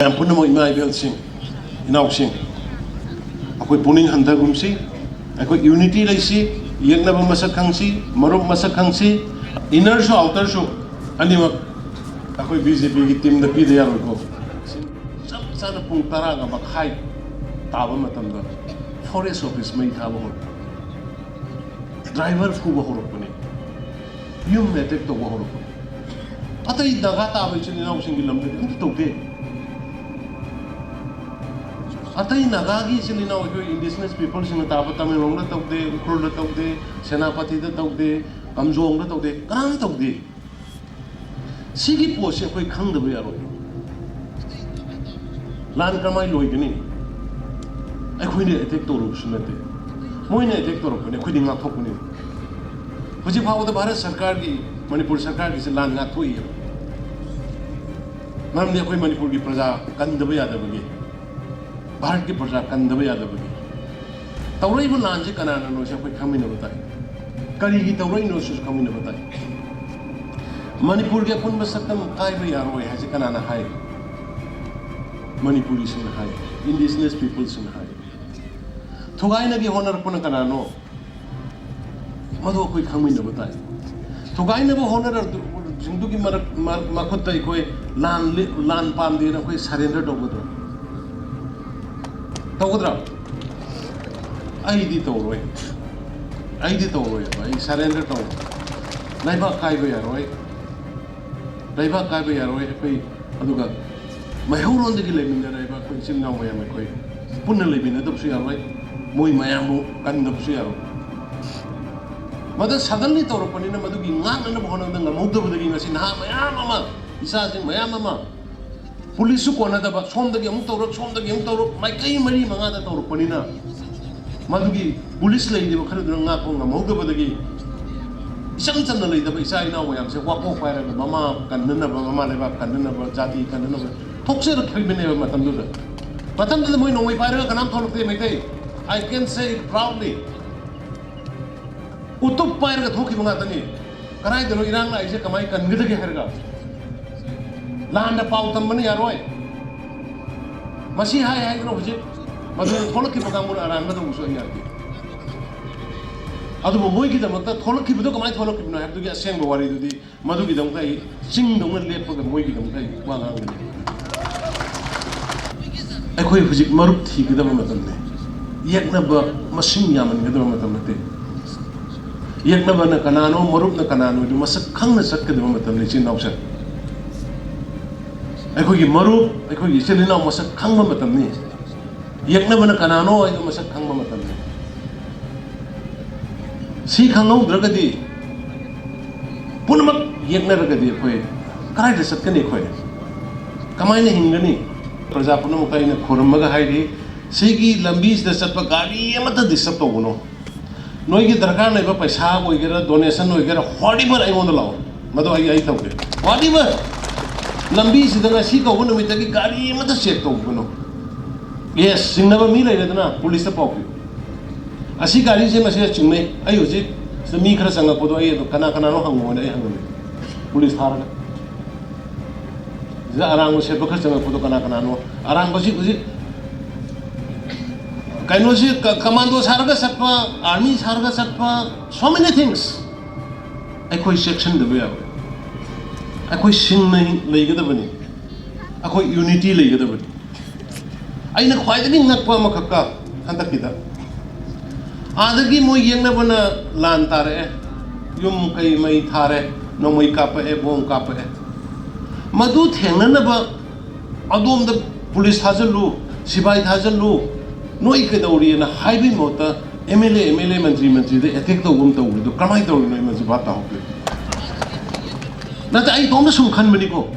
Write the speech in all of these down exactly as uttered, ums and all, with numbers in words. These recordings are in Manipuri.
ꯃꯌꯥꯝ ꯄꯨꯝꯅꯃꯛ, ꯏꯃꯥ ꯏꯕꯦꯜꯁꯤꯡ, ꯏꯅꯥꯎꯁꯤꯡ, ꯑꯩꯈꯣꯏ ꯄꯨꯛꯅꯤꯡ ꯍꯟꯊꯒꯨꯝꯁꯤ, ꯑꯩꯈꯣꯏ unity ꯂꯩꯁꯤ, ꯌꯦꯛꯅꯕ ꯃꯁꯛ ꯈꯪꯁꯤ, ꯃꯔꯨꯞ ꯃꯁꯛ ꯈꯪꯁꯤ, inner ꯁꯨ outer ꯁꯨ ꯑꯅꯤꯃꯛ ꯑꯩꯈꯣꯏ BJP ꯒꯤ team ꯗ ꯄꯤꯗ ꯌꯥꯔꯣꯏꯀꯣ꯫ ꯆꯞ ꯆꯥꯅ ꯄꯨꯡ ꯇꯔꯥꯒ ꯃꯈꯥꯏ ꯇꯥꯕ ꯃꯇꯝꯗ forest office ꯃꯩ ꯊꯥꯕ ꯍꯧꯔꯛꯄ, driver ꯐꯨꯕ ꯍꯧꯔꯛꯄꯅꯤ, ꯌꯨꯝ attack ꯇꯧꯕ ꯍꯧꯔꯛꯄꯅꯤ꯫ ꯑꯇꯩ ꯅꯥꯒꯥ ꯇꯥꯕ ꯏꯆꯤꯜ ꯏꯅꯥꯎꯁꯤꯡꯒꯤ ꯂꯝꯗꯗꯤ ꯑꯝꯇ ꯇꯧꯗꯦ꯫ ꯑꯇꯩ ꯅꯥꯒꯥꯒꯤ ꯏꯆꯤꯜ ꯏꯅꯥꯎ, ꯑꯩꯈꯣꯏ indigenous people ꯁꯤꯡꯅ ꯇꯥꯕ ꯇꯃꯦꯡꯂꯣꯡꯗ ꯇꯧꯗꯦ, ꯎꯈ꯭ꯔꯨꯜꯗ ꯇꯧꯗꯦ, ꯁꯦꯅꯥꯄꯇꯤꯗ ꯇꯧꯗꯦ, ꯀꯥꯝꯖꯣꯡꯗ ꯇꯧꯗꯦ, ꯀꯅꯥꯝ ꯇꯧꯗꯦ꯫ ꯁꯤꯒꯤ ꯄꯣꯠꯁꯦ ꯑꯩꯈꯣꯏ ꯈꯪꯗꯕ ꯌꯥꯔꯣꯏ꯫ ꯂꯥꯟ ꯀꯃꯥꯏꯅ ꯂꯣꯏꯒꯅꯤ? ꯑꯩꯈꯣꯏꯅ attack ꯇꯧꯔꯨꯕꯁꯨ ꯅꯠꯇꯦ, ꯃꯣꯏꯅ attack ꯇꯧꯔꯛꯄꯅꯦ, ꯑꯩꯈꯣꯏꯗꯤ ꯉꯥꯛꯊꯣꯛꯄꯅꯦ꯫ ꯍꯧꯖꯤꯛ ꯐꯥꯎꯕꯗ ꯚꯥꯔꯠ ꯁꯔꯀꯥꯔꯒꯤ, ꯃꯅꯤꯄꯨꯔ ꯁꯔꯀꯥꯔꯒꯤꯁꯦ ꯂꯥꯟ ꯉꯥꯛꯊꯣꯛꯏꯌꯦꯕ꯫ ꯃꯔꯝꯗꯤ ꯑꯩꯈꯣꯏ ꯃꯅꯤꯄꯨꯔꯒꯤ ꯄ꯭ꯔꯖꯥ ꯀꯟꯗꯕ ꯌꯥꯗꯕꯒꯤ, ꯚꯥꯔꯠꯀꯤ ꯄ꯭ꯔꯖꯥ ꯀꯟꯗꯕ ꯌꯥꯗꯕꯒꯤ꯫ ꯇꯧꯔꯛꯏꯕ ꯂꯥꯟꯁꯦ ꯀꯅꯥꯅꯅꯣꯁꯦ ꯑꯩꯈꯣꯏ ꯈꯪꯃꯤꯟꯅꯕ ꯇꯥꯏ꯫ ꯀꯔꯤꯒꯤ ꯇꯧꯔꯛꯏꯅꯣꯁꯤꯁꯨ ꯈꯪꯃꯤꯟꯅꯕ ꯇꯥꯏ꯫ ꯃꯅꯤꯄꯨꯔꯒꯤ ꯑꯄꯨꯟꯕ ꯁꯛꯇꯝ ꯀꯥꯏꯕ ꯌꯥꯔꯣꯏ ꯍꯥꯏꯁꯦ ꯀꯅꯥꯅ ꯍꯥꯏ? ꯃꯅꯤꯄꯨꯔꯤꯁꯤꯡꯅ ꯍꯥꯏ, indigenous people ꯁꯤꯡꯅ ꯍꯥꯏ꯫ ꯊꯨꯒꯥꯏꯅꯒꯦ ꯍꯣꯠꯅꯔꯛꯄꯅ ꯀꯅꯥꯅꯣ? ꯃꯗꯨ ꯑꯩꯈꯣꯏ ꯈꯪꯃꯤꯟꯅꯕ ꯇꯥꯏ꯫ ꯊꯨꯒꯥꯏꯅꯕ ꯍꯣꯠꯅꯔꯛꯄꯁꯤꯡꯗꯨꯒꯤ ꯃꯔꯛ-, ꯃ-, ꯃꯈꯨꯠꯇ ꯑꯩꯈꯣꯏ ꯂꯥꯟ ꯂꯤ-, ꯂꯥꯟ ꯄꯥꯝꯗꯦꯅ ꯑꯩꯈꯣꯏ surrender ꯇꯧꯒꯗ꯭ꯔꯣ? ꯇꯧꯒꯗ꯭ꯔꯥ? ꯑꯩꯗꯤ ꯇꯧꯔꯣꯏ꯫ ꯑꯩꯗꯤ ꯇꯧꯔꯣꯏ꯫ ꯑꯩ surrender ꯇꯧꯔꯣꯏ꯫ ꯂꯩꯕꯥꯛ ꯀꯥꯏꯕ ꯌꯥꯔꯣꯏ꯫ ꯂꯩꯕꯥꯛ ꯀꯥꯏꯕ ꯌꯥꯔꯣꯏ꯫ ꯑꯩꯈꯣꯏ, ꯑꯗꯨꯒ ꯃꯩꯍꯧꯔꯣꯟꯗꯒꯤ ꯂꯩꯃꯤꯟꯅꯔꯛꯏꯕ ꯑꯩꯈꯣꯏ ꯏꯆꯤꯜ ꯏꯅꯥꯎ ꯃꯌꯥꯝ ꯑꯩꯈꯣꯏ ꯄꯨꯟꯅ ꯂꯩꯃꯤꯟꯅꯗꯕꯁꯨ ꯌꯥꯔꯣꯏ꯫ ꯃꯣꯏ ꯃꯌꯥꯝꯕꯨ ꯀꯟꯗꯕꯁꯨ ꯌꯥꯔꯣꯏ꯫ ꯃꯗꯨ suddenly ꯇꯧꯔꯛꯄꯅꯤꯅ, ꯃꯗꯨꯒꯤ ꯉꯥꯛꯅꯅꯕ ꯍꯣꯠꯅꯕꯗ ꯉꯝꯍꯧꯗꯕꯗꯒꯤ ꯉꯁꯤ ꯅꯍꯥ ꯃꯌꯥꯝ ꯑꯃ, ꯏꯆꯥꯁꯤꯡ ꯃꯌꯥꯝ ꯑꯃ, ꯄꯨꯂꯤꯁꯁꯨ ꯀꯣꯟꯅꯗꯕ, ꯁꯣꯝꯗꯒꯤ ꯑꯃꯨꯛ ꯇꯧꯔꯛ, ꯁꯣꯝꯗꯒꯤ ꯑꯃꯨꯛ ꯇꯧꯔꯛ, ꯃꯥꯏꯀꯩ ꯃꯔꯤ ꯃꯉꯥꯗ ꯇꯧꯔꯛꯄꯅꯤꯅ, ꯃꯗꯨꯒꯤ ꯄꯨꯂꯤꯁ ꯂꯩꯔꯤꯕ ꯈꯔꯗꯨꯅ ꯉꯥꯛꯄ ꯉꯝꯍꯧꯗꯕꯗꯒꯤ, ꯏꯆꯝ ꯆꯝꯅ ꯂꯩꯇꯕ ꯏꯆꯥ ꯏꯅꯥꯎ ꯃꯌꯥꯝꯁꯦ ꯋꯥꯀꯣꯛ ꯄꯥꯏꯔꯒ ꯃꯃꯥ ꯀꯟꯅꯅꯕ, ꯃꯃꯥ ꯂꯩꯕꯥꯛ ꯀꯟꯅꯅꯕ, ꯖꯥꯇꯤ ꯀꯟꯅꯅꯕ ꯊꯣꯛꯆꯔꯛꯈꯤꯕꯅꯦꯕ ꯃꯇꯝꯗꯨꯗ꯫ ꯃꯇꯝꯗꯨꯗ ꯃꯣꯏ ꯅꯣꯡꯃꯩ ꯄꯥꯏꯔꯒ ꯀꯅꯥꯝ ꯊꯣꯛꯂꯛꯇꯦ Meitei. I can say it proudly. ꯎꯇꯨꯞ ꯄꯥꯏꯔꯒ ꯊꯣꯛꯈꯤꯕ ꯉꯥꯛꯇꯅꯤ꯫ ꯀꯗꯥꯏꯗꯅꯣ ꯏꯔꯥꯡ ꯂꯥꯛꯏꯁꯦ, ꯀꯃꯥꯏꯅ ꯀꯟꯒꯗꯒꯦ ꯍꯥꯏꯔꯒ? ꯂꯥꯟꯗ ꯄꯥꯎ ꯇꯝꯕꯅ ꯌꯥꯔꯣꯏ꯫ ꯃꯁꯤ ꯍꯥꯏ ꯍꯥꯏꯗꯅ ꯍꯧꯖꯤꯛ ꯃꯗꯨꯗ ꯊꯣꯛꯂꯛꯈꯤꯕ ꯀꯥꯡꯕꯨꯅ ꯑꯔꯥꯟꯕ ꯇꯧꯕꯁꯨ ꯑꯩ ꯌꯥꯗꯦ꯫ ꯑꯗꯨꯕꯨ ꯃꯣꯏꯒꯤꯗꯃꯛꯇ ꯊꯣꯛꯂꯛꯈꯤꯕꯗꯣ ꯀꯃꯥꯏꯅ ꯊꯣꯛꯂꯛꯈꯤꯕꯅꯣ ꯍꯥꯏꯕꯗꯨꯒꯤ ꯑꯁꯦꯡꯕ ꯋꯥꯔꯤꯗꯨꯗꯤ ꯃꯗꯨꯒꯤꯗꯃꯛꯇ ꯑꯩ ꯆꯤꯡꯗꯧꯅ ꯂꯦꯞꯄꯒ ꯃꯣꯏꯒꯤꯗꯃꯛꯇ ꯑꯩ ꯋꯥ ꯉꯥꯡꯒꯅꯤ꯫ ꯑꯩꯈꯣꯏ ꯍꯧꯖꯤꯛ ꯃꯔꯨꯞ ꯊꯤꯒꯗꯕ ꯃꯇꯝꯅꯤ꯫ ꯌꯦꯛꯅꯕ ꯃꯁꯤꯡ ꯌꯥꯝꯍꯟꯒꯗꯕ ꯃꯇꯝ ꯅꯠꯇꯦ꯫ ꯌꯦꯛꯅꯕꯅ ꯀꯅꯥꯅꯣ, ꯃꯔꯨꯞꯅ ꯀꯅꯥꯅꯣ ꯍꯥꯏꯗꯨ ꯃꯁꯛ ꯈꯪꯅ ꯆꯠꯀꯗꯕ ꯃꯇꯝꯅꯤ, ꯏꯆꯤꯟ ꯏꯅꯥꯎꯁꯦ꯫ ꯑꯩꯈꯣꯏꯒꯤ ꯃꯔꯨꯞ, ꯑꯩꯈꯣꯏꯒꯤ ꯏꯆꯤꯜ ꯏꯅꯥꯎ ꯃꯁꯛ ꯈꯪꯕ ꯃꯇꯝꯅꯤ꯫ ꯌꯦꯛꯅꯕꯅ ꯀꯅꯥꯅꯣ ꯍꯥꯏꯗꯨ ꯃꯁꯛ ꯈꯪꯕ ꯃꯇꯝꯅꯤ꯫ ꯁꯤ ꯈꯪꯍꯧꯗ꯭ꯔꯒꯗꯤ, ꯄꯨꯝꯅꯃꯛ ꯌꯦꯛꯅꯔꯒꯗꯤ ꯑꯩꯈꯣꯏ ꯀꯗꯥꯏꯗ ꯆꯠꯀꯅꯤ? ꯑꯩꯈꯣꯏ ꯀꯃꯥꯏꯅ ꯍꯤꯡꯒꯅꯤ? ꯄ꯭ꯔꯖꯥ ꯄꯨꯝꯅꯃꯛꯇ ꯑꯩꯅ ꯈꯨꯔꯨꯝꯃꯒ ꯍꯥꯏꯔꯤ, ꯁꯤꯒꯤ ꯂꯝꯕꯤꯁꯤꯗ ꯆꯠꯄ ꯒꯥꯔꯤ ꯑꯃꯠꯇ ꯗꯤꯁꯇꯔꯕ ꯇꯧꯒꯅꯨ꯫ ꯅꯣꯏꯒꯤ ꯗꯔꯀꯥꯔ ꯂꯩꯕ ꯄꯩꯁꯥ ꯑꯣꯏꯒꯦꯔꯥ, ꯗꯣꯅꯦꯁꯟ ꯑꯣꯏꯒꯦꯔꯥ, ꯍꯣꯔꯤꯕꯜ ꯑꯩꯉꯣꯟꯗ ꯂꯥꯛꯑꯣ, ꯃꯗꯨ ꯑꯩ, ꯑꯩ ꯇꯧꯒꯦ꯫ ꯍꯣꯔꯤꯕꯜ! ꯂꯝꯕꯤꯁꯤꯗ ꯉꯁꯤ ꯀꯧꯕ ꯅꯨꯃꯤꯠꯇꯒꯤ ꯒꯥꯔꯤ ꯑꯃꯠꯇ ꯆꯦꯛ ꯇꯧꯒꯅꯨ꯫ ꯌꯦꯁ, ꯆꯤꯡꯅꯕ ꯃꯤ ꯂꯩꯔꯦꯗꯅ, ꯄꯨꯂꯤꯁꯇ ꯄꯥꯎ ꯄꯤꯌꯨ꯫ ꯑꯁꯤ ꯒꯥꯔꯤꯁꯦ ꯃꯁꯤꯗ ꯆꯤꯡꯅꯩ, ꯑꯩ ꯍꯧꯖꯤꯛ ꯁꯤꯗ ꯃꯤ ꯈꯔ ꯆꯪꯉꯛꯄꯗꯣ ꯑꯩ ꯑꯗꯨ ꯀꯅꯥ ꯀꯅꯥꯅꯣ ꯍꯪꯉꯣꯅ ꯑꯩ ꯍꯪꯉꯝꯃꯤ꯫ ꯄꯨꯂꯤꯁ ꯊꯥꯔꯒ꯫ ꯁꯤꯗ ꯑꯔꯥꯡꯕ ꯁꯦꯠꯄ ꯈꯔ ꯆꯪꯉꯛꯄꯗꯣ ꯀꯅꯥ ꯀꯅꯥꯅꯣ? ꯑꯔꯥꯡꯕꯁꯤ ꯍꯧꯖꯤꯛ ꯀꯩꯅꯣꯁꯤ ꯀ-, ꯀꯃꯥꯟꯗꯣ ꯁꯥꯔꯒ ꯆꯠꯄ, ꯑꯥꯔꯃꯤ ꯁꯥꯔꯒ ꯆꯠꯄ, so many things꯫ ꯑꯩꯈꯣꯏ ꯆꯦꯛꯁꯤꯟꯗꯕ ꯌꯥꯔꯣꯏ꯫ ꯑꯩꯈꯣꯏ ꯁꯤꯡꯅ ꯂꯩꯒꯗꯕꯅꯤ꯫ ꯑꯩꯈꯣꯏ ꯌꯨꯅꯤꯇꯤ ꯂꯩꯒꯗꯕꯅꯤ꯫ ꯑꯩꯅ ꯈ꯭ꯋꯥꯏꯗꯒꯤ ꯉꯛꯄ ꯑꯃꯈꯛꯀ ꯍꯟꯗꯛꯀꯤꯗ, ꯑꯥꯗꯒꯤ ꯃꯣꯏ ꯌꯦꯛꯅꯕꯅ ꯂꯥꯟ ꯇꯥꯔꯛꯑꯦ, ꯌꯨꯝ ꯀꯩ ꯃꯩ ꯊꯥꯔꯦ, ꯅꯣꯡꯃꯩ ꯀꯥꯞꯄꯛꯑꯦ, ꯕꯣꯝ ꯀꯥꯞꯄꯛꯑꯦ꯫ ꯃꯗꯨ ꯊꯦꯡꯅꯅꯕ ꯑꯗꯣꯝꯗ ꯄꯨꯂꯤꯁ ꯊꯥꯖꯤꯜꯂꯨ, ꯁꯤꯐꯥꯏ ꯊꯥꯖꯤꯜꯂꯨ, ꯅꯣꯏ ꯀꯩꯗꯧꯔꯤꯅ ꯍꯥꯏꯕꯒꯤ ꯃꯍꯨꯠꯇ M L A, M L A, Mantri, ꯃꯟꯇ꯭ꯔꯤꯗ attack ꯇꯧꯕ ꯑꯃ ꯇꯧꯔꯤꯗꯣ ꯀꯃꯥꯏꯅ ꯇꯧꯔꯤꯅꯣ? ꯑꯩ ꯃꯁꯤ ꯚꯥꯞ ꯇꯥꯍꯧꯗꯦ꯫ ꯅꯠꯇꯦ, ꯑꯩ ꯏꯇꯣꯝꯇ ꯁꯨꯝ ꯈꯟꯕꯅꯤꯀꯣ꯫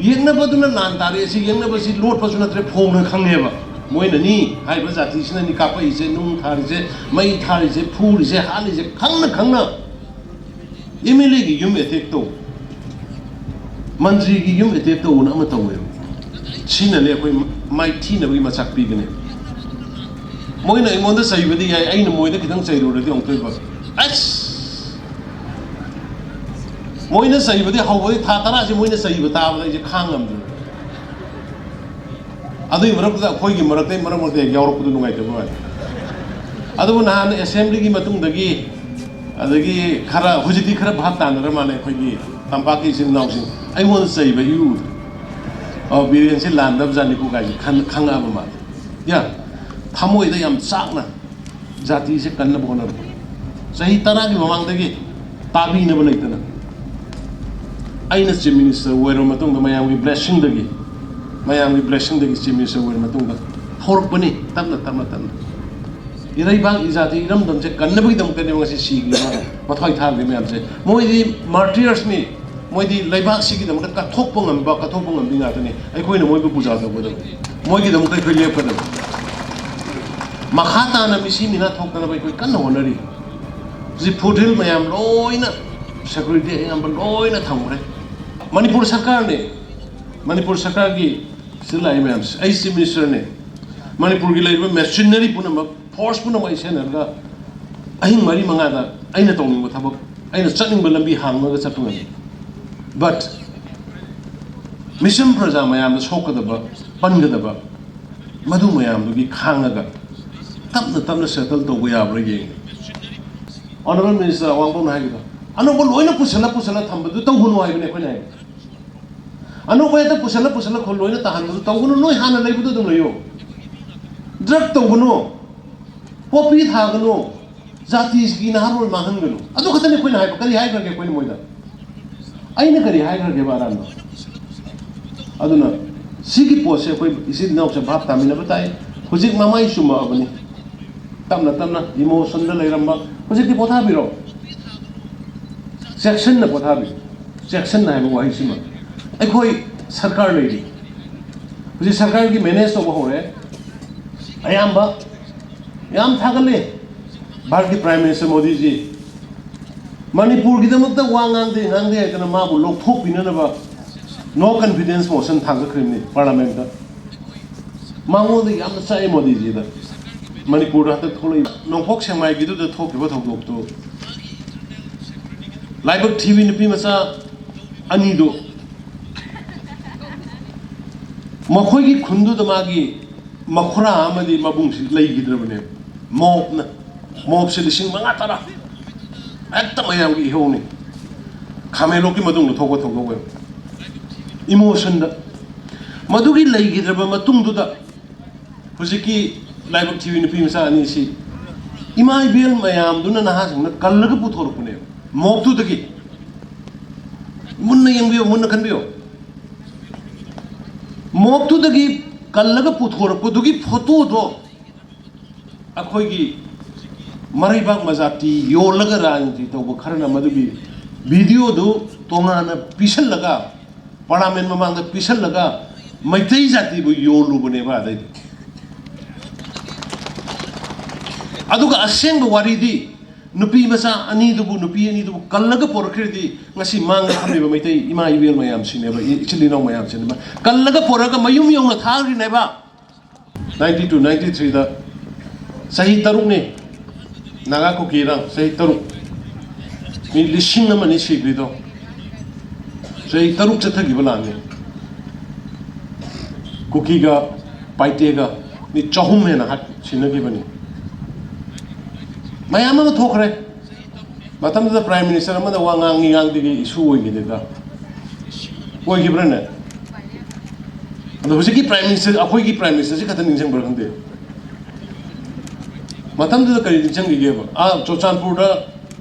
ꯌꯦꯛꯅꯕꯗꯨꯅ ꯂꯥꯟ ꯇꯥꯔꯦ, ꯁꯤ ꯌꯦꯛꯅꯕꯁꯤ ꯂꯣꯠꯄꯁꯨ ꯅꯠꯇ꯭ꯔꯦ, ꯐꯣꯡꯅ ꯈꯪꯉꯦꯕ꯫ ꯃꯣꯏꯅꯅꯤ, ꯍꯥꯏꯔꯤꯕ ꯖꯥꯇꯤꯁꯤꯅꯅꯤ ꯀꯥꯞꯄꯛꯏꯁꯦ, ꯅꯨꯡ ꯊꯥꯔꯤꯁꯦ, ꯃꯩ ꯊꯥꯔꯤꯁꯦ, ꯐꯨꯔꯤꯁꯦ, ꯍꯥꯠꯂꯤꯁꯦ, ꯈꯪꯅ ꯈꯪꯅ꯫ ꯑꯦꯝ ꯑꯦꯜ ꯑꯦꯒꯤ ꯌꯨꯝ ꯑꯦꯇꯦꯛ ꯇꯧ, ꯃꯟꯇ꯭ꯔꯤꯒꯤ ꯌꯨꯝ ꯑꯦꯇꯦꯛ ꯇꯧꯕꯅ ꯑꯃ ꯇꯧꯋꯦꯕ꯫ ꯁꯤꯅꯅꯦ ꯑꯩꯈꯣꯏ ꯃꯥꯏꯊꯤꯅꯕꯒꯤ ꯃꯆꯥꯛ ꯄꯤꯒꯅꯤ꯫ ꯃꯣꯏꯅ ꯑꯩꯉꯣꯟꯗ ꯆꯩꯕꯗꯤ ꯌꯥꯏ, ꯑꯩꯅ ꯃꯣꯏꯗ ꯈꯤꯇꯪ ꯆꯩꯔꯨꯔꯗꯤ ꯑꯃꯨꯛꯇꯣꯏꯕ꯫ ꯑꯁ! ꯃꯣꯏꯅ ꯆꯩꯕꯗꯤ ꯍꯧꯕꯗꯤ ꯊꯥ ꯇꯔꯥꯁꯦ ꯃꯣꯏꯅ ꯆꯩꯕ ꯇꯥꯕꯗ ꯑꯩꯁꯦ ꯈꯥꯡ ꯉꯝꯗ꯭ꯔꯦ꯫ ꯑꯗꯨꯒꯤ ꯃꯔꯛꯇꯨꯗ ꯑꯩꯈꯣꯏꯒꯤ ꯃꯔꯛꯇꯩ ꯃꯔꯛ ꯃꯔꯛꯇ ꯍꯦꯛ ꯌꯥꯎꯔꯛꯄꯗꯨ ꯅꯨꯡꯉꯥꯏꯇꯕ ꯋꯥꯅꯤ꯫ ꯑꯗꯨꯕꯨ ꯅꯍꯥꯟ ꯑꯦꯁꯦꯝꯕ꯭ꯂꯤꯒꯤ ꯃꯇꯨꯡꯗꯒꯤ, ꯑꯗꯒꯤ ꯈꯔ ꯍꯧꯖꯤꯛꯇꯤ ꯈꯔ ꯚꯥꯞ ꯇꯥꯅꯔ ꯃꯥꯜꯂꯦ, ꯑꯩꯈꯣꯏꯒꯤ ꯇꯝꯄꯥꯛꯀꯤ ꯏꯆꯤꯟ ꯏꯅꯥꯎꯁꯤꯡ ꯑꯩꯉꯣꯟꯗ ꯆꯩꯕ ꯏꯎ ꯎꯗ꯭ꯔꯦ꯫ "ꯑꯣ, ꯕꯤꯔꯦꯟꯁꯤ ꯂꯥꯟꯗꯕ ꯖꯥꯠꯅꯤꯀꯣ" ꯀꯥꯏꯁꯦ ꯈꯟ-, ꯈꯪꯉꯛꯑꯕ ꯃꯥꯜꯂꯦ꯫ ꯌꯥ, ꯊꯃꯣꯏꯗ ꯌꯥꯝ ꯆꯥꯛꯅ ꯖꯥꯇꯤꯁꯦ ꯀꯟꯅꯕ ꯍꯣꯠꯅꯕ꯫ ꯆꯍꯤ ꯇꯔꯥꯒꯤ ꯃꯃꯥꯡꯗꯒꯤ ꯇꯥꯕꯤꯅꯕ ꯂꯩꯇꯅ ꯑꯩꯅ ꯆꯤꯐ ꯃꯤꯅꯤꯁꯇꯔ ꯑꯣꯏꯔꯕ ꯃꯇꯨꯡꯗ ꯃꯌꯥꯝꯒꯤ ꯕ꯭ꯂꯦꯁꯤꯡꯗꯒꯤ, ꯃꯌꯥꯝꯒꯤ ꯕ꯭ꯂꯦꯁꯤꯡꯗꯒꯤ ꯆꯤꯐ ꯃꯤꯅꯤꯁꯇꯔ ꯑꯣꯏꯔꯕ ꯃꯇꯨꯡꯗ ꯍꯧꯔꯛꯄꯅꯤ, ꯇꯞꯅ, ꯇꯞꯅ, ꯇꯞꯅ꯫ ꯏꯔꯩꯕꯥꯛ ꯏꯖꯥꯇꯤ ꯏꯔꯝꯗꯝꯁꯦ ꯀꯟꯅꯕꯒꯤꯗꯃꯛꯇꯅꯦꯕ ꯉꯁꯤ ꯁꯤꯈ꯭ꯔꯤꯕ, ꯃꯊ꯭ꯋꯥꯏ ꯊꯥꯈ꯭ꯔꯤꯕ ꯃꯌꯥꯝꯁꯦ꯫ ꯃꯣꯏꯗꯤ ꯃꯥꯔꯇꯤꯌꯔꯁꯅꯤ, ꯃꯣꯏꯗꯤ ꯂꯩꯕꯥꯛꯁꯤꯒꯤꯗꯃꯛꯇ ꯀꯠꯊꯣꯛꯄ ꯉꯝꯕ, ꯀꯠꯊꯣꯛꯄ ꯉꯝꯕꯤ ꯉꯥꯛꯇꯅꯤ꯫ ꯑꯩꯈꯣꯏꯅ ꯃꯣꯏꯕꯨ ꯄꯨꯖꯥ ꯇꯧꯒꯗꯕꯅꯤ, ꯃꯣꯏꯒꯤꯗꯃꯛꯇ ꯑꯩꯈꯣꯏ ꯂꯦꯞꯀꯗꯕꯅꯤ꯫ ꯃꯈꯥ ꯇꯥꯅ ꯃꯤꯁꯤ ꯃꯤꯅꯥ ꯊꯣꯛꯇꯅꯕ ꯑꯩꯈꯣꯏ ꯀꯟꯅ ꯍꯣꯠꯅꯔꯤ꯫ ꯍꯧꯖꯤꯛ ꯐꯨꯠꯍꯤꯜ ꯃꯌꯥꯝ ꯂꯣꯏꯅ ꯁꯦꯀ꯭ꯌꯨꯔꯤꯇꯤ ꯑꯌꯥꯝꯕ ꯂꯣꯏꯅ ꯊꯝꯈ꯭ꯔꯦ꯫ ꯃꯅꯤꯄꯨꯔ ꯁꯔꯀꯥꯔꯅꯦ, ꯃꯅꯤꯄꯨꯔ ꯁꯔꯀꯥꯔꯒꯤ ꯁꯤꯗ ꯂꯥꯛꯏ ꯃꯌꯥꯝꯁꯦ, ꯑꯩ ꯆꯤꯐ ꯃꯤꯅꯤꯁꯇꯔꯅꯦ꯫ ꯃꯅꯤꯄꯨꯔꯒꯤ ꯂꯩꯔꯤꯕ ꯃꯦꯁꯤꯅꯔꯤ ꯄꯨꯝꯅꯃꯛ, ꯐꯣꯔꯁ ꯄꯨꯝꯅꯃꯛ ꯑꯩ ꯁꯤꯖꯤꯟꯅꯔꯒ ꯑꯍꯤꯡ ꯃꯔꯤ ꯃꯉꯥꯗ ꯑꯩꯅ ꯇꯧꯅꯤꯡꯕ ꯊꯕꯛ, ꯑꯩꯅ ꯆꯠꯅꯤꯡꯕ ꯂꯝꯕꯤ ꯍꯥꯡꯉꯒ ꯆꯠꯄ ꯉꯝꯃꯤ꯫ ꯕꯠ ꯃꯤꯁꯝ ꯄ꯭ꯔꯖꯥ ꯃꯌꯥꯝꯗ ꯁꯣꯛꯀꯗꯕ, ꯄꯟꯒꯗꯕ, ꯃꯗꯨ ꯃꯌꯥꯝꯗꯨꯒꯤ ꯈꯥꯡꯉꯒ ꯇꯞꯅ ꯇꯞꯅ ꯁꯦꯇꯜ ꯇꯧꯕ ꯌꯥꯕ꯭ꯔꯥ ꯌꯦꯡꯉꯤ꯫ ꯑꯣꯅꯔꯦꯕꯜ ꯃꯤꯅꯤꯁꯇꯔ ꯑꯋꯥꯡꯕꯝꯅ ꯍꯥꯏꯈꯤꯕ, "ꯑꯅꯧꯕ ꯂꯣꯏꯅ ꯄꯨꯁꯜꯂ ꯄꯨꯁꯜꯂ ꯊꯝꯕꯗꯨ ꯇꯧꯒꯅꯨ" ꯍꯥꯏꯕꯅꯦ ꯑꯩꯈꯣꯏꯅ ꯍꯥꯏꯕ꯫ "ꯑꯅꯧꯕ ꯍꯦꯛꯇ ꯄꯨꯁꯜꯂ ꯄꯨꯁꯜꯂ ꯈꯨꯜ ꯂꯣꯏꯅ ꯇꯥꯍꯟꯕꯗꯨ ꯇꯧꯒꯅꯨ, ꯅꯣꯏ ꯍꯥꯟꯅ ꯂꯩꯕꯗꯨ ꯑꯗꯨꯝ ꯂꯩꯌꯨ꯫ ꯗ꯭ꯔꯒ ꯇꯧꯒꯅꯨ, ꯄꯣꯄꯤ ꯊꯥꯒꯅꯨ, ꯖꯥꯇꯤꯒꯤ ꯅꯍꯥꯔꯣꯜ ꯃꯥꯡꯍꯟꯒꯅꯨ"꯫ ꯑꯗꯨ ꯈꯛꯇꯅꯤ ꯑꯩꯈꯣꯏꯅ ꯍꯥꯏꯕ꯫ ꯀꯔꯤ ꯍꯥꯏꯈ꯭ꯔꯒꯦ ꯑꯩꯈꯣꯏꯅ ꯃꯣꯏꯗ? ꯑꯩꯅ ꯀꯔꯤ ꯍꯥꯏꯈ꯭ꯔꯒꯦꯕ ꯑꯔꯥꯟꯕ? ꯑꯗꯨꯅ ꯁꯤꯒꯤ ꯄꯣꯠꯁꯦ ꯑꯩꯈꯣꯏ ꯏꯆꯤꯜ ꯏꯅꯥꯎꯁꯦ ꯚꯥꯞ ꯇꯥꯃꯤꯟꯅꯕ ꯇꯥꯏ꯫ ꯍꯧꯖꯤꯛ ꯃꯃꯥꯏ ꯆꯨꯝꯃꯛꯑꯕꯅꯤ꯫ ꯇꯞꯅ ꯇꯞꯅ ꯏꯃꯣꯁꯟꯗ ꯂꯩꯔꯝꯕ ꯍꯧꯖꯤꯛꯇꯤ ꯄꯣꯊꯥꯕꯤꯔꯣ꯫ ꯆꯦꯛꯁꯤꯟꯅ ꯄꯣꯊꯥꯕꯤꯌꯨ꯫ ꯆꯦꯛꯁꯤꯟꯅ ꯍꯥꯏꯕ ꯋꯥꯍꯩꯁꯤꯃ꯫ ꯑꯩꯈꯣꯏ ꯁꯔꯀꯥꯔ ꯂꯩꯔꯤ꯫ ꯍꯧꯖꯤꯛ ꯁꯔꯀꯥꯔꯒꯤ ꯃꯦꯅꯦꯖ ꯇꯧꯕ ꯍꯧꯔꯦ꯫ ꯑꯌꯥꯝꯕ ꯌꯥꯝ ꯊꯥꯒꯠꯂꯤ ꯚꯥꯔꯠꯀꯤ ꯄ꯭ꯔꯥꯏꯝ ꯃꯤꯅꯤꯁꯇꯔ ꯃꯣꯗꯤꯖꯤ꯫ ꯃꯅꯤꯄꯨꯔꯒꯤꯗꯃꯛꯇ ꯋꯥ ꯉꯥꯡꯗꯦ, ꯉꯥꯡꯗꯦ ꯍꯥꯏꯗꯅ ꯃꯥꯕꯨ ꯂꯧꯊꯣꯛꯄꯤꯅꯅꯕ ꯅꯣ ꯀꯟꯐꯤꯗꯦꯟꯁ ꯃꯣꯁꯟ ꯊꯥꯡꯒꯠꯈ꯭ꯔꯤꯕꯅꯤ ꯄꯥꯔꯂꯥꯃꯦꯟꯇ꯫ ꯃꯉꯣꯟꯗ ꯌꯥꯝꯅ ꯆꯥꯛꯑꯦ ꯃꯣꯗꯤꯖꯤꯗ꯫ ꯃꯅꯤꯄꯨꯔꯗ ꯍꯟꯗꯛ ꯊꯣꯛꯂꯛꯏꯕ ꯅꯣꯡꯄꯣꯛ ꯁꯦꯛꯃꯥꯏꯒꯤꯗꯨꯗ ꯊꯣꯛꯈꯤꯕ ꯊꯧꯗꯣꯛꯇꯨ, ꯂꯥꯏꯕꯛ ꯊꯤꯕꯤ ꯅꯨꯄꯤ ꯃꯆꯥ ꯑꯅꯤꯗꯨ ꯃꯈꯣꯏꯒꯤ ꯈꯨꯟꯗꯨꯗ ꯃꯥꯒꯤ ꯃꯈꯨꯔꯥ ꯑꯃꯗꯤ ꯃꯕꯨꯡꯁꯤ ꯂꯩꯈꯤꯗ꯭ꯔꯕꯅꯦꯕ꯫ ꯃꯣꯞꯅ, ꯃꯣꯞꯁꯦ ꯂꯤꯁꯤꯡ ꯃꯉꯥ ꯇꯔꯥ ꯍꯦꯛꯇ ꯃꯌꯥꯝꯒꯤ ꯏꯍꯧꯅꯤ꯫ ꯈꯥꯃꯦꯟꯂꯣꯛꯀꯤ ꯃꯇꯨꯡꯗ ꯊꯣꯛꯄ ꯊꯧꯗꯣꯛ ꯑꯣꯏꯕ ꯏꯃꯣꯁꯟꯗ꯫ ꯃꯗꯨꯒꯤ ꯂꯩꯈꯤꯗ꯭ꯔꯕ ꯃꯇꯨꯡꯗꯨꯗ ꯍꯧꯖꯤꯛꯀꯤ ꯂꯥꯏꯕꯛ ꯊꯤꯕꯤ ꯅꯨꯄꯤ ꯃꯆꯥ ꯑꯅꯤꯁꯤ ꯏꯃꯥ ꯏꯕꯦꯜ ꯃꯌꯥꯝꯗꯨꯅ ꯅꯍꯥꯁꯤꯡꯅ ꯀꯜꯂꯒ ꯄꯨꯊꯣꯔꯛꯄꯅꯦꯕ ꯃꯣꯞꯇꯨꯗꯒꯤ꯫ ꯃꯨꯟꯅ ꯌꯦꯡꯕꯤꯌꯨ, ꯃꯨꯟꯅ ꯈꯟꯕꯤꯌꯨ꯫ ꯃꯣꯞꯇꯨꯗꯒꯤ ꯀꯜꯂꯒ ꯄꯨꯊꯣꯔꯛꯄꯗꯨꯒꯤ ꯐꯣꯇꯣꯗꯣ ꯑꯩꯈꯣꯏꯒꯤ ꯃꯔꯩꯕꯥꯛ ꯃꯖꯥꯇꯤ ꯌꯣꯜꯂꯒ ꯔꯥꯖꯅꯤꯇꯤ ꯇꯧꯕ ꯈꯔꯅ ꯃꯗꯨꯒꯤ ꯚꯤꯗꯤꯑꯣꯗꯨ ꯇꯣꯉꯥꯟꯅ ꯄꯤꯁꯜꯂꯒ, ꯄꯥꯔꯂꯥꯃꯦꯟ ꯃꯃꯥꯡꯗ ꯄꯤꯁꯜꯂꯒ ꯃꯩꯇꯩ ꯖꯥꯇꯤꯕꯨ ꯌꯣꯜꯂꯨꯕꯅꯦꯕ꯫ ꯑꯗꯩꯗꯤ ꯑꯗꯨꯒ ꯑꯁꯦꯡꯕ ꯋꯥꯔꯤꯗꯤ ꯅꯨꯄꯤ ꯃꯆꯥ ꯑꯅꯤꯗꯨꯕꯨ, ꯅꯨꯄꯤ ꯑꯅꯤꯗꯨꯕꯨ ꯀꯜꯂꯒ ꯄꯣꯔꯛꯈ꯭ꯔꯗꯤ ꯉꯁꯤ ꯃꯥꯡꯗ ꯐꯝꯃꯤꯕ ꯃꯩꯇꯩ ꯏꯃꯥ ꯏꯕꯦꯜ ꯃꯌꯥꯝꯁꯤꯅꯦꯕ, ꯏ-, ꯏꯆꯤꯜ ꯏꯅꯥꯎ ꯃꯌꯥꯝꯁꯤꯅꯦꯕ꯫ ꯀꯜꯂꯒ ꯄꯣꯔꯛꯑꯒ ꯃꯌꯨꯝ ꯌꯧꯅ ꯊꯥꯈ꯭ꯔꯤꯅꯦꯕ꯫ ꯅꯥꯏꯟꯇꯤ ꯇꯨ, ꯅꯥꯏꯟꯇꯤ ꯊ꯭ꯔꯤꯗ ꯆꯍꯤ ꯇꯔꯨꯛꯅꯤ ꯅꯥꯒꯥ ꯀꯨꯀꯤ ꯏꯔꯥꯡ, ꯆꯍꯤ ꯇꯔꯨꯛ꯫ ꯃꯤ ꯂꯤꯁꯤꯡ ꯑꯃꯅꯤ ꯁꯤꯈ꯭ꯔꯤꯗꯣ꯫ ꯆꯍꯤ ꯇꯔꯨꯛ ꯆꯠꯊꯈꯤꯕ ꯂꯥꯟꯅꯤ꯫ ꯀꯨꯀꯤꯒ ꯄꯥꯏꯇꯦꯒ ꯃꯤ ꯆꯍꯨꯝ ꯍꯦꯟꯅ ꯍꯥꯠ-, ꯁꯤꯅꯈꯤꯕꯅꯤ꯫ ꯃꯌꯥꯝ ꯑꯃ ꯊꯣꯛꯈ꯭ꯔꯦ꯫ ꯃꯇꯝꯗꯨꯗ ꯄ꯭ꯔꯥꯏꯝ ꯃꯤꯅꯤꯁꯇꯔ ꯑꯃꯗ ꯋꯥ ꯉꯥꯡꯉꯤ ꯉꯥꯡꯗꯦꯒꯤ ꯏꯁꯨ ꯑꯣꯏꯈꯤꯗꯦꯗ꯫ ꯑꯣꯏꯈꯤꯕ꯭ꯔꯥꯅꯦ? ꯑꯗꯣ ꯍꯧꯖꯤꯛꯀꯤ ꯄ꯭ꯔꯥꯏꯝ ꯃꯤꯅꯤꯁꯇꯔ, ꯑꯩꯈꯣꯏꯒꯤ ꯄ꯭ꯔꯥꯏꯝ ꯃꯤꯅꯤꯁꯇꯔꯁꯤ ꯈꯛꯇ ꯅꯤꯡꯁꯤꯡꯕ꯭ꯔꯥ ꯈꯪꯗꯦ꯫ ꯃꯇꯝꯗꯨꯗ ꯀꯔꯤ ꯅꯤꯡꯁꯤꯡꯈꯤꯒꯦꯕ? ꯑꯥ, ꯆꯨꯔꯆꯥꯟꯄꯨꯔꯗ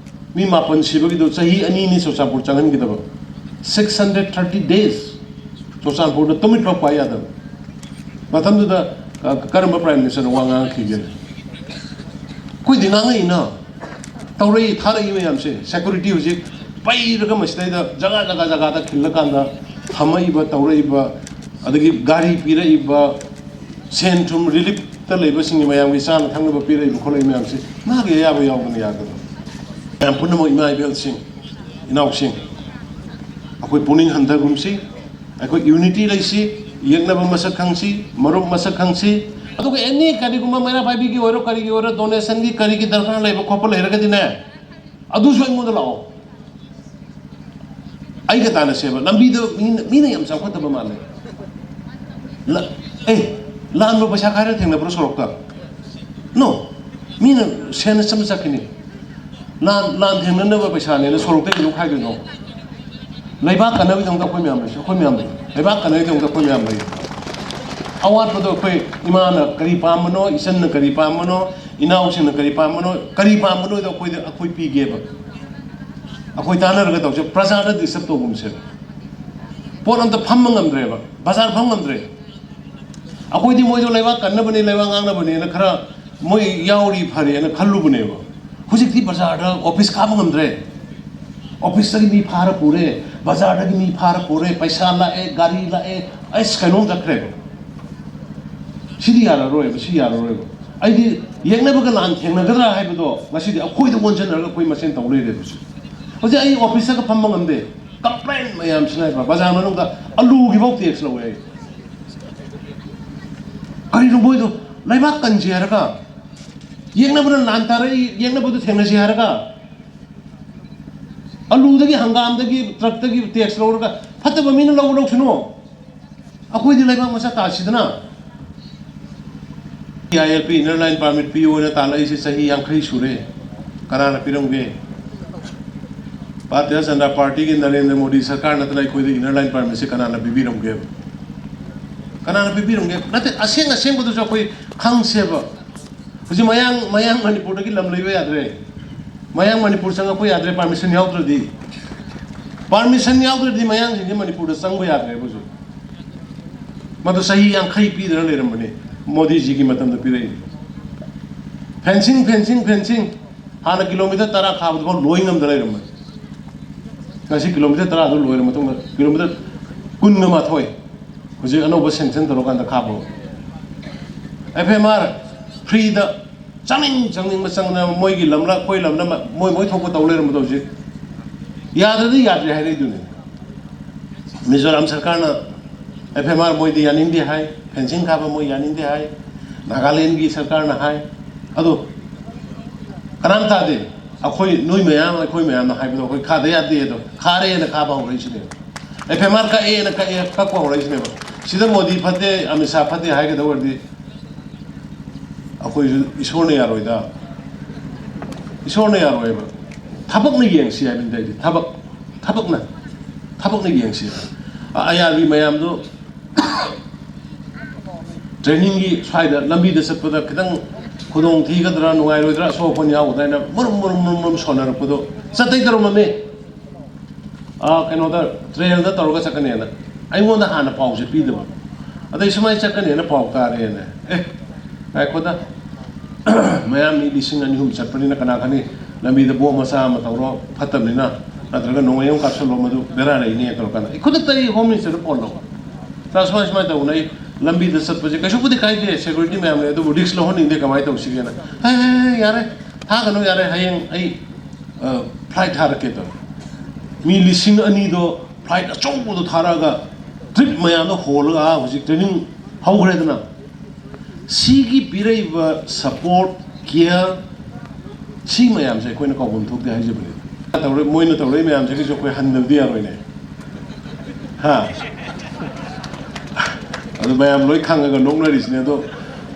ꯃꯤ ꯃꯥꯄꯟ ꯁꯤꯕꯒꯤꯗꯣ ꯆꯍꯤ ꯑꯅꯤꯅꯤ Churachandpur ꯆꯪꯍꯟꯈꯤꯗꯕ꯫ Six hundred thirty days ꯆꯨꯔꯆꯥꯟꯄꯨꯔꯗ ꯇꯨꯃꯤꯠ ꯐꯥꯎ ꯄꯥꯏ ꯌꯥꯗꯕ꯫ ꯃꯇꯝꯗꯨꯗ, ꯑ, ꯀꯔꯝꯕ ꯄ꯭ꯔꯥꯏꯝ ꯃꯤꯅꯤꯁꯇꯔꯅ ꯋꯥ ꯉꯥꯡꯈꯤꯒꯦ? ꯑꯩꯈꯣꯏꯗꯤ ꯉꯥꯡꯉꯛꯏꯅ꯫ ꯇꯧꯔꯛꯏ, ꯊꯥꯔꯛꯏ ꯃꯌꯥꯝꯁꯦ꯫ ꯁꯦꯀꯨꯔꯤꯇꯤ ꯍꯧꯖꯤꯛ ꯄꯩꯔꯒ ꯃꯁꯤꯗꯩꯗ ꯖꯒꯥ, ꯖꯒꯥ, ꯖꯒꯥꯗ ꯈꯤꯜꯂꯀꯥꯟꯗ ꯊꯝꯃꯛꯏꯕ, ꯇꯧꯔꯛꯏꯕ, ꯑꯗꯒꯤ ꯒꯥꯔꯤ ꯄꯤꯔꯛꯏꯕ, ꯁꯦꯟ ꯊꯨꯝ ꯔꯤꯂꯤꯐꯇ ꯂꯩꯕꯁꯤꯡꯒꯤ ꯃꯌꯥꯝꯒꯤ ꯆꯥꯅ ꯊꯛꯅꯕ ꯄꯤꯔꯛꯏꯕ ꯈꯣꯠꯂꯛꯏꯕ ꯃꯌꯥꯝꯁꯦ ꯃꯥꯒꯤ ꯑꯌꯥꯕ ꯌꯥꯎꯕꯅ ꯌꯥꯒꯗꯕ꯫ ꯃꯌꯥꯝ ꯄꯨꯝꯅꯃꯛ ꯏꯃꯥ ꯏꯕꯦꯜꯁꯤꯡ, ꯏꯅꯥꯎꯁꯤꯡ, ꯑꯩꯈꯣꯏ ꯄꯨꯛꯅꯤꯡ ꯍꯟꯊꯒꯨꯝꯁꯤ, ꯑꯩꯈꯣꯏ ꯌꯨꯅꯤꯇꯤ ꯂꯩꯁꯤ, ꯌꯦꯛꯅꯕ ꯃꯁꯛ ꯈꯪꯁꯤ, ꯃꯔꯨꯞ ꯃꯁꯛ ꯈꯪꯁꯤ꯫ ꯑꯗꯨꯒ ꯑꯦꯅꯤ ꯀꯔꯤꯒꯨꯝꯕ ꯃꯩꯔꯥ ꯄꯥꯏꯕꯤꯒꯤ ꯑꯣꯏꯔꯣ, ꯀꯔꯤꯒꯤ ꯑꯣꯏꯔꯣ, ꯗꯣꯅꯦꯁꯟꯒꯤ ꯀꯔꯤꯒꯤ ꯗꯔꯀꯥꯔ ꯂꯩꯕ ꯈꯣꯠꯄ ꯂꯩꯔꯒꯗꯤꯅꯦ, ꯑꯗꯨꯁꯨ ꯑꯩꯉꯣꯟꯗ ꯂꯥꯛꯑꯣ꯫ ꯑꯩꯒ ꯇꯥꯟꯅꯁꯦꯕ꯫ ꯂꯝꯕꯤꯗ ꯃꯤꯅ, ꯃꯤꯅ ꯌꯥꯝ ꯆꯥꯎꯈꯠꯇꯕ ꯃꯥꯜꯂꯦ꯫ ꯑꯦ, ꯂꯥꯟꯕ ꯄꯩꯁꯥ ꯈꯥꯏꯔ ꯊꯦꯡꯅꯕ꯭ꯔꯣ ꯁꯣꯔꯣꯛꯇ? ꯅꯣ꯫ ꯃꯤꯅ ꯁꯦꯟꯅ ꯆꯠꯈꯤꯅꯤ꯫ ꯂꯥꯟ ꯂꯥꯟ ꯊꯦꯡꯅꯅꯕ ꯄꯩꯁꯥꯅꯦꯅ ꯁꯣꯔꯣꯛꯇ ꯀꯩꯗꯧ ꯈꯥꯏꯗꯣꯏꯅꯣ? ꯂꯩꯕꯥꯛ ꯀꯟꯅꯕꯒꯤꯗꯃꯛꯇ ꯑꯩꯈꯣꯏ ꯃꯌꯥꯝ ꯂꯩꯁꯤ, ꯑꯩꯈꯣꯏ ꯃꯌꯥꯝ ꯂꯩ꯫ ꯂꯩꯕꯥꯛ ꯀꯟꯅꯕꯒꯤꯗꯃꯛꯇ ꯑꯩꯈꯣꯏ ꯃꯌꯥꯝ ꯂꯩ꯫ ꯑꯋꯥꯠꯄꯗꯣ ꯑꯩꯈꯣꯏ ꯏꯃꯥꯅ ꯀꯔꯤ ꯄꯥꯝꯕꯅꯣ, ꯏꯆꯟꯅ ꯀꯔꯤ ꯄꯥꯝꯕꯅꯣ, ꯏꯅꯥꯎꯁꯤꯡꯅ ꯀꯔꯤ ꯄꯥꯝꯕꯅꯣ, ꯀꯔꯤ ꯄꯥꯝꯕꯅꯣꯗꯣ ꯑꯩꯈꯣꯏꯗ, ꯑꯩꯈꯣꯏ ꯄꯤꯒꯦꯕ꯫ ꯑꯩꯈꯣꯏ ꯇꯥꯟꯅꯔꯒ ꯇꯧꯁꯦ, ꯄ꯭ꯔꯖꯥꯗ ꯗꯤꯁꯇꯔꯕ ꯇꯧꯒꯨꯝꯁꯦꯕ꯫ ꯄꯣꯠ ꯑꯝꯇ ꯐꯝꯕ ꯉꯝꯗ꯭ꯔꯦꯕ, ꯕꯖꯥꯔ ꯐꯝ ꯉꯝꯗ꯭ꯔꯦ꯫ ꯑꯩꯈꯣꯏꯗꯤ ꯃꯣꯏꯗꯣ ꯂꯩꯕꯥꯛ ꯀꯟꯅꯕꯅꯦ, ꯂꯩꯕꯥꯛ ꯉꯥꯡꯅꯕꯅꯦꯅ ꯈꯔ ꯃꯣꯏ ꯌꯥꯎꯔꯤ ꯐꯔꯦꯅ ꯈꯜꯂꯨꯕꯅꯦꯕ꯫ ꯍꯧꯖꯤꯛꯇꯤ ꯕꯖꯥꯔꯗ ꯑꯣꯐꯤꯁ ꯀꯥꯕ ꯉꯝꯗ꯭ꯔꯦ꯫ ꯑꯣꯐꯤꯁꯇꯒꯤ ꯃꯤ ꯐꯥꯔ ꯄꯨꯔꯦ, ꯕꯖꯥꯔꯗꯒꯤ ꯃꯤ ꯐꯥꯔ ꯄꯨꯔꯦ, ꯄꯩꯁꯥ ꯂꯥꯛꯑꯦ, ꯒꯥꯔꯤ ꯂꯥꯛꯑꯦ, ꯑꯁ, ꯀꯩꯅꯣꯝ ꯆꯠꯈ꯭ꯔꯦꯕ꯫ ꯁꯤꯗꯤ ꯌꯥꯔꯔꯣꯏꯕ, ꯁꯤ ꯌꯥꯔꯔꯣꯏꯕ꯫ ꯑꯩꯗꯤ ꯌꯦꯛꯅꯕꯒ ꯂꯥꯟ ꯊꯦꯡꯅꯒꯗ꯭ꯔꯥ ꯍꯥꯏꯕꯗꯣ ꯉꯁꯤꯗꯤ ꯑꯩꯈꯣꯏꯗ ꯑꯣꯟꯁꯤꯟꯅꯔꯒ ꯑꯩꯈꯣꯏ ꯃꯁꯦꯟ ꯇꯧ ꯂꯩꯔꯦꯕ ꯍꯧꯖꯤꯛ꯫ ꯍꯧꯖꯤꯛ ꯑꯩ ꯑꯣꯐꯤꯁꯇꯒ ꯐꯝꯕ ꯉꯝꯗꯦ꯫ ꯀꯝꯄ꯭ꯂꯦꯟ ꯃꯌꯥꯝꯁꯤꯅ ꯍꯥꯏꯕ, ꯕꯖꯥꯔ ꯃꯅꯨꯡꯗ ꯑꯂꯨꯒꯤꯐꯥꯎ ꯇꯦꯛꯁ ꯂꯧꯋꯦ ꯑꯩ꯫ ꯀꯔꯤꯅꯣ ꯃꯣꯏꯗꯣ? ꯂꯩꯕꯥꯛ ꯀꯟꯁꯤ ꯍꯥꯏꯔꯒ, ꯌꯦꯛꯅꯕꯅ ꯂꯥꯟ ꯇꯥꯔꯛꯏ, ꯌꯦꯛꯅꯕꯗꯨ ꯊꯦꯡꯅꯁꯤ ꯍꯥꯏꯔꯒ, ꯑꯂꯨꯗꯒꯤ, ꯍꯪꯒꯥꯝꯗꯒꯤ, ꯇ꯭ꯔꯛꯇꯒꯤ ꯇꯦꯛꯁ ꯂꯧꯔꯒ ꯐꯠꯇꯕ ꯃꯤꯅ ꯂꯧꯕ ꯂꯧꯁꯅꯨ꯫ ꯑꯩꯈꯣꯏꯗꯤ ꯂꯩꯕꯥꯛ ꯃꯆꯥ ꯇꯥꯁꯤꯗꯅ꯫ T I L P, inner line permit ꯄꯤꯌꯨ ꯍꯥꯏꯅ ꯇꯥꯜꯂꯛꯏꯁꯦ ꯆꯍꯤ ꯌꯥꯡꯈꯩ ꯁꯨꯔꯦ꯫ ꯀꯅꯥꯅ ꯄꯤꯔꯝꯒꯦ? ꯚꯥꯔꯇꯤꯌ ꯖꯅꯇꯥ ꯄꯥꯔꯇꯤꯒꯤ ꯅꯔꯦꯟꯗ꯭ꯔ ꯃꯣꯗꯤ ꯁꯔꯀꯥꯔ ꯅꯠꯇꯅ ꯑꯩꯈꯣꯏꯗ ꯏꯅꯔ ꯂꯥꯏꯟ ꯄꯥꯔꯃꯤꯠꯁꯦ ꯀꯅꯥꯅ ꯄꯤꯕꯤꯔꯝꯒꯦꯕ? ꯀꯅꯥꯅ ꯄꯤꯕꯤꯔꯝꯒꯦ? ꯅꯠꯇꯦ, ꯑꯁꯦꯡ ꯑꯁꯦꯡꯕꯗꯨꯁꯨ ꯑꯩꯈꯣꯏ ꯈꯪꯁꯦꯕ꯫ ꯍꯧꯖꯤꯛ ꯃꯌꯥꯡ, ꯃꯌꯥꯡ ꯃꯅꯤꯄꯨꯔꯗꯒꯤ ꯂꯝ ꯂꯩꯕ ꯌꯥꯗ꯭ꯔꯦ꯫ ꯃꯌꯥꯡ ꯃꯅꯤꯄꯨꯔ ꯆꯪꯉꯛꯄ ꯌꯥꯗ꯭ꯔꯦ, ꯄꯥꯔꯃꯤꯁꯟ ꯌꯥꯎꯗ꯭ꯔꯗꯤ꯫ ꯄꯥꯔꯃꯤꯁꯟ ꯌꯥꯎꯗ꯭ꯔꯗꯤ ꯃꯌꯥꯡꯁꯤꯡꯁꯦ ꯃꯅꯤꯄꯨꯔꯗ ꯆꯪꯕ ꯌꯥꯗ꯭ꯔꯦꯕ ꯍꯧꯖꯤꯛ꯫ ꯃꯗꯨ ꯆꯍꯤ ꯌꯥꯡꯈꯩ ꯄꯤꯗꯅ ꯂꯩꯔꯝꯕꯅꯤ, ꯃꯣꯗꯤꯖꯤꯒꯤ ꯃꯇꯝꯗ ꯄꯤꯔꯛꯏ꯫ Fencing, fencing, fencing. ꯍꯥꯟꯅ ꯀꯤꯂꯣꯃꯤꯇꯔ ꯇꯔꯥ ꯈꯥꯕꯗꯨꯐꯥꯎ ꯂꯣꯏ ꯉꯝꯗ ꯂꯩꯔꯝꯕꯅꯤ꯫ ꯉꯁꯤ ꯀꯤꯂꯣꯃꯤꯇꯔ ꯇꯔꯥꯗꯨ ꯂꯣꯏꯔ ꯃꯇꯨꯡꯗ ꯀꯤꯂꯣꯃꯤꯇꯔ ꯀꯨꯟꯒ ꯃꯥꯊꯣꯏ ꯍꯧꯖꯤꯛ ꯑꯅꯧꯕ ꯁꯦꯡꯁꯟ ꯇꯧꯔꯀꯥꯟꯗ ꯈꯥꯕ ꯍꯧꯔꯦ꯫ ꯑꯦꯐ ꯑꯦꯝ ꯑꯥꯔ ꯐ꯭ꯔꯤꯗ ꯆꯪꯅꯤꯡ ꯆꯪꯅꯤꯡꯕ ꯆꯪꯗꯅ ꯃꯣꯏꯒꯤ ꯂꯝꯂ ꯑꯩꯈꯣꯏ ꯂꯝꯂ ꯃꯣꯏ ꯃꯣꯏ ꯊꯣꯛꯄ ꯇꯧ ꯂꯩꯔꯝꯕꯗꯣ ꯍꯧꯖꯤꯛ ꯌꯥꯗ꯭ꯔꯗꯤ ꯌꯥꯗ꯭ꯔꯦ ꯍꯥꯏꯔꯛꯏꯗꯨꯅꯤ꯫ ꯃꯤꯖꯣꯔꯥꯝ ꯁꯔꯀꯥꯔꯅ ꯑꯦꯐ ꯑꯦꯝ ꯑꯥꯔ ꯃꯣꯏꯗꯤ ꯌꯥꯅꯤꯡꯗꯦ ꯍꯥꯏ, ꯐꯦꯟꯁꯤꯡ ꯈꯥꯕ ꯃꯣꯏ ꯌꯥꯅꯤꯡꯗꯦ ꯍꯥꯏ, ꯅꯥꯒꯥꯂꯦꯟꯒꯤ ꯁꯔꯀꯥꯔꯅ ꯍꯥꯏ꯫ ꯑꯗꯣ ꯀꯅꯥꯝ ꯇꯥꯗꯦ꯫ ꯑꯩꯈꯣꯏ ꯅꯣꯏ ꯃꯌꯥꯝ ꯑꯩꯈꯣꯏ ꯃꯌꯥꯝꯅ ꯍꯥꯏꯕꯗꯣ ꯑꯩꯈꯣꯏ ꯈꯥꯗ ꯌꯥꯗꯦ ꯑꯗꯣ ꯈꯥꯔꯦꯅ ꯈꯥꯕ ꯍꯧꯔꯛꯏꯁꯤꯅꯦꯕ꯫ ꯑꯦꯐ ꯑꯦꯝ ꯑꯥꯔ ꯀꯛꯑꯦꯅ ꯀꯛꯑꯦ ꯀꯛꯄ ꯍꯧꯔꯛꯏꯁꯤꯅꯦꯕ꯫ ꯁꯤꯗ ꯃꯣꯗꯤ ꯐꯠꯇꯦ, ꯑꯃꯤꯠ ꯁꯥ ꯐꯠꯇꯦ ꯍꯥꯏꯒꯗꯧ ꯑꯣꯏꯔꯗꯤ ꯑꯩꯈꯣꯏꯁꯨ ꯏꯁꯣꯔꯅ ꯌꯥꯔꯣꯏꯗ꯫ ꯏꯁꯣꯔꯅ ꯌꯥꯔꯣꯏꯕ꯫ ꯊꯕꯛꯅ ꯌꯦꯡꯁꯤ ꯍꯥꯏꯕꯅꯤꯗ ꯑꯩꯗꯤ꯫ ꯊꯕꯛ, ꯊꯕꯛꯅ, ꯊꯕꯛꯅ ꯌꯦꯡꯁꯤ꯫ ꯑ-, ꯑꯌꯥꯕꯤ ꯃꯌꯥꯝꯗꯣ trainingꯒꯤ ꯁ꯭ꯋꯥꯏꯗ ꯂꯝꯕꯤꯗ ꯆꯠꯄꯗ ꯈꯤꯇꯪ ꯈꯨꯗꯣꯡ ꯊꯤꯒꯗ꯭ꯔꯥ, ꯅꯨꯡꯉꯥꯏꯔꯣꯏꯗ꯭ꯔꯥ, ꯑꯁꯣꯛ ꯑꯄꯟ ꯌꯥꯎꯒꯗ꯭ꯔꯥ ꯍꯥꯏꯅ ꯃꯔꯨꯝ, ꯃꯔꯨꯝ, ꯃꯔꯨꯝ, ꯃꯔꯨꯝ ꯁꯣꯟꯅꯔꯛꯄꯗꯣ ꯆꯠꯇꯩ ꯇꯧꯔꯝꯃꯝꯃꯤ꯫ ꯑ, ꯀꯩꯅꯣꯗ, trailꯗ ꯇꯧꯔꯒ ꯆꯠꯀꯅꯦꯅ꯫ ꯑꯩꯉꯣꯟꯗ ꯍꯥꯟꯅ ꯄꯥꯎꯁꯦ ꯄꯤꯗꯕ꯫ ꯑꯗꯩ ꯁꯨꯃꯥꯏꯅ ꯆꯠꯀꯅꯦꯅ ꯄꯥꯎ ꯇꯥꯔꯦꯅ꯫ ꯑꯦ, ꯉꯥꯏꯈꯣꯗ꯫ ꯃꯌꯥꯝ ꯃꯤ ꯂꯤꯁꯤꯡ ꯑꯅꯤ ꯑꯍꯨꯝ ꯆꯠꯄꯅꯤꯅ ꯀꯅꯥ ꯈꯪꯅꯤ, ꯂꯝꯕꯤꯗ bomb ꯃꯆꯥ ꯑꯃ ꯇꯧꯔꯣ, ꯐꯠꯇꯕꯅꯤꯅ, ꯅꯠꯇ꯭ꯔꯒ ꯅꯣꯡꯃꯩ ꯑꯃ ꯀꯥꯞꯁꯜꯂꯣ, ꯃꯗꯨ ꯕꯦꯔꯥ ꯂꯩꯅꯦ ꯇꯧꯔꯀꯥꯟꯗ꯫ ꯑꯩ ꯈꯨꯗꯛꯇ ꯑꯩ Home Ministerꯗ phone ꯇꯧꯕ꯫ "ꯁꯥꯔ, ꯁꯨꯃꯥꯏ ꯁꯨꯃꯥꯏꯅ ꯇꯧꯕꯅꯦ, ꯑꯩ ꯂꯝꯕꯤꯗ ꯆꯠꯄꯁꯦ ꯀꯩꯁꯨꯕꯨꯗꯤ ꯀꯥꯏꯗꯦ, security ꯃꯌꯥꯝ ꯂꯩ, ꯑꯗꯨꯕꯨ risk ꯂꯧꯍꯟꯅꯤꯡꯗꯦ, ꯀꯃꯥꯏꯅ ꯇꯧꯁꯤꯒꯦꯅ?" "ꯍꯦ, ꯍꯦ, ꯍꯦ, ꯌꯥꯔꯦ, ꯊꯥꯒꯅꯨ, ꯌꯥꯔꯦ, ꯍꯌꯦꯡ ꯑꯩ, ꯑ, flight ꯊꯥꯔꯛꯀꯦ" ꯇꯧꯔꯦ꯫ ꯃꯤ ꯂꯤꯁꯤꯡ ꯑꯅꯤꯗꯣ flight ꯑꯆꯧꯕꯗꯣ ꯊꯥꯔꯛꯑꯒ trip ꯃꯌꯥꯝꯗꯣ ꯍꯣꯜꯂꯒ, ꯑꯥ, ꯍꯧꯖꯤꯛ training ꯍꯧꯈ꯭ꯔꯦꯗꯅ꯫ ꯁꯤꯒꯤ ꯄꯤꯔꯛꯏꯕ support, care, ꯁꯤ ꯃꯌꯥꯝꯁꯦ ꯑꯩꯈꯣꯏꯅ ꯀꯥꯎꯐꯝ ꯊꯣꯛꯇꯦ ꯍꯥꯏꯖꯕꯅꯤ꯫ ꯇꯧꯔ-, ꯃꯣꯏꯅ ꯇꯧꯔꯛꯏ ꯃꯌꯥꯝꯁꯤꯒꯤꯁꯨ ꯑꯩꯈꯣꯏ ꯍꯟꯗꯕꯗꯤ ꯌꯥꯔꯣꯏꯅꯦ꯫ ꯍꯥ? ꯑꯗꯨ ꯃꯌꯥꯝ ꯂꯣꯏ ꯈꯪꯉꯒ ꯅꯣꯛꯅꯔꯤꯁꯤꯅꯦ꯫ ꯑꯗꯣ,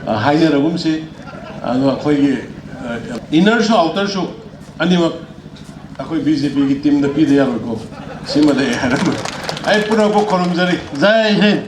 ꯑ, ꯍꯥꯏꯅꯔꯒꯨꯝꯁꯤ꯫ ꯑꯗꯣ ꯑꯩꯈꯣꯏꯒꯤ, ꯑ, innerꯁꯨ outerꯁꯨ ꯑꯅꯤꯃꯛ ꯑꯩꯈꯣꯏ BJPꯒꯤ teamꯗ ꯄꯤꯗ ꯌꯥꯔꯣꯏꯀꯣ꯫ ꯁꯤꯃꯗꯤ ꯑꯩ ꯍꯥꯏꯔꯝꯃꯦ꯫ ꯑꯩ ꯄꯨꯝꯅꯃꯛꯄꯨ ꯈꯨꯔꯨꯝꯖꯔꯤ꯫ ꯖꯥꯏ ꯍꯤꯟꯗ꯫